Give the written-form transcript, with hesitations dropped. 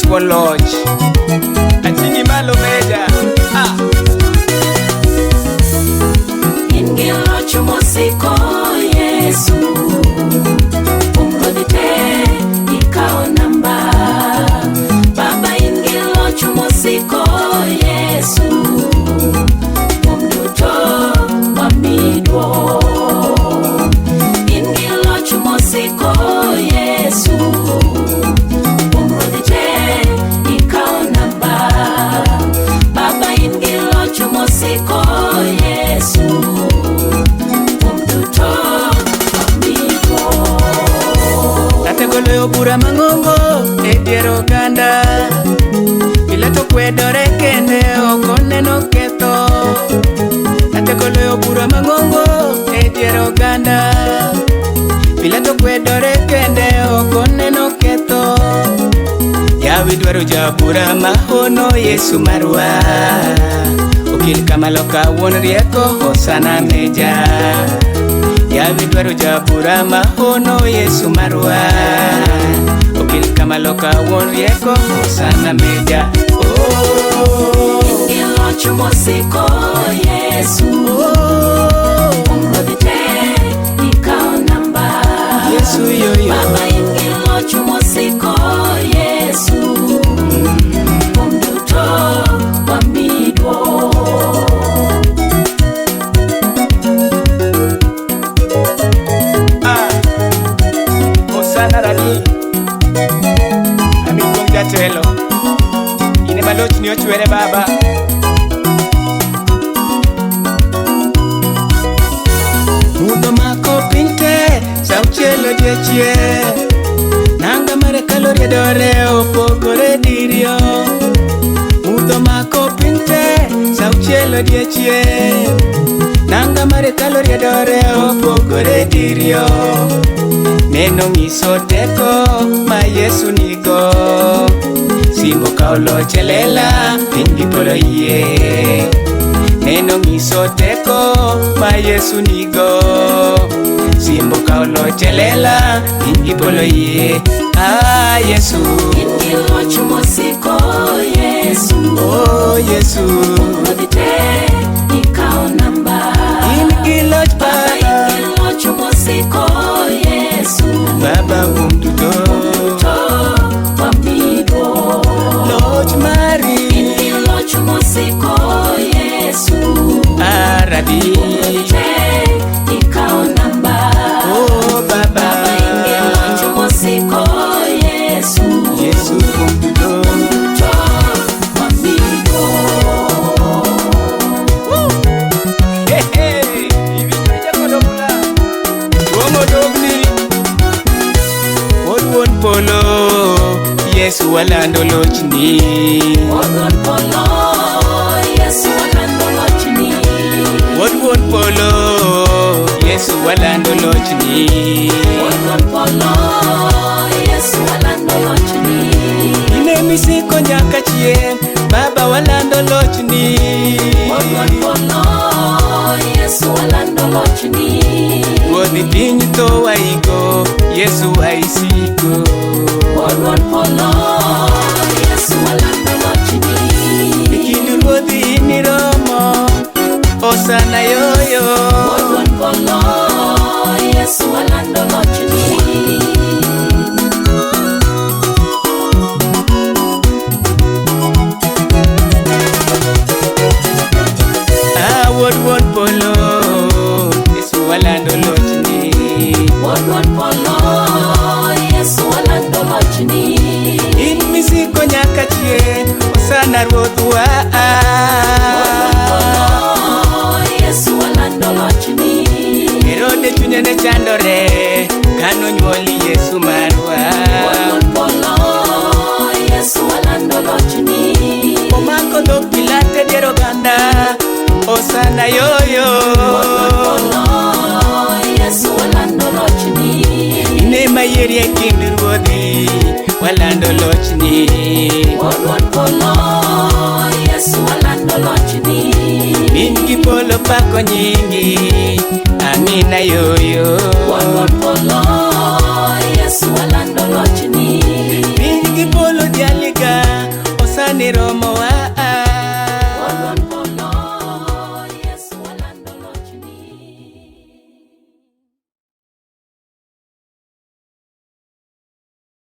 thuon loch. Ating'i malo meja. Ah. In gi loch mosiko Yesu, kuom ruodhi te ikawo namba. Baba in gi loch mosiko Yesu, kuom duto wamiyi duong'. In gi loch mosiko Yesu, kuom ruodhi te ikawo namba. Baba in gi loch mosiko Yesu, kuom duto wamiyi duong'. Ratego loyo bura mang'ongo e dier oganda. Pilato kwedore kende ok oneno ketho. Ratego loyo bura mang'ongo e dier oganda. Pilato kwedore kende ok oneno ketho. Yawi dwaro jabura mahono Yesu marwa. Okil kamaloka wuon rieko hosana meja. Yawi dwaro jabura mahono Yesu marwa. Okil kamaloka wuon rieko hosana meja. Oh, In gi loch mosiko Yesu, oh, kuom ruodhi te ikawo namba. Yesu yoyo. Baba in gi loch mosiko Yesu, kuom duto wamiyi duong'. Ah, Hosana Rabi. Ami kuom jatelo. In ema lochni ochwere baba. Mudho mako piny te, sa auchiel odiechieng'. Nanga mare kaloriedore opogore diriyo. Mudho mako piny te, sa auchiel odiechieng'. Nanga mare kaloriedore opogore diriyo. Neno ng'iso teko ma Yesu nigo. Simbo ka oloch e lela, piny gi polo yie. Neno ng'iso teko ma Yesu nigo. Simbo ka oloch e lela, piny gi polo yie. Ah, Yesu, In gi loch mosiko Yesu, oh Yesu. ruodhi te ikawo namba. In gi loch Baba in Baba, gi loch mosiko Yesu, Baba kuom duto. to wamiyi duong'. Loch mari, In gi loch mosiko Yesu, ah, Rabi. te ikawo namba. Oh Baba, Baba in gi loch mosiko Yesu, Yesu kuom duto. to wamiyi duong'. Hey, hey, iwinjo jakodo mula. Tuomo dogni. Wuod wuon polo, Yesu walando lochni. Wuod polo, Yesu walando lochni. Wuod wuon polo, Yesu walando lochni. Wuod polo, Yesu walando lochni. In e misiko nyaka chieng', Baba walando lochni. Wuod polo, Yesu walando lochni. Ruodhi piny to waiko, Yesu waisiko. Wuod polo, Yesu walando lochni. E kind ruodhi niromo, Hosana yoyo. Wuod polo, Yesu walando lochni. Ah, wuod wuon polo, Yesu walando lochni. Wuod polo, Yesu walando lochni. In misiko nyaka chieng', Hosana ruodhwa. Polo, Yesu walando lochni. Herode chunye ne chandore, kanonyuoli Yesu marwa. Wuod polo, Yesu walando lochni. Omako dhog Pilato e dier oganda, Hosana yoyo. Polo, Yesu walando lochni. In ema yieri e kind ruodhi, walando lochni. Wuod polo, Yesu walando lochni. Piny gi polo pako nyingi, amina yoyo. Wuod polo, Yesu walando lochni. Piny gi polo dhialiga, ni romo.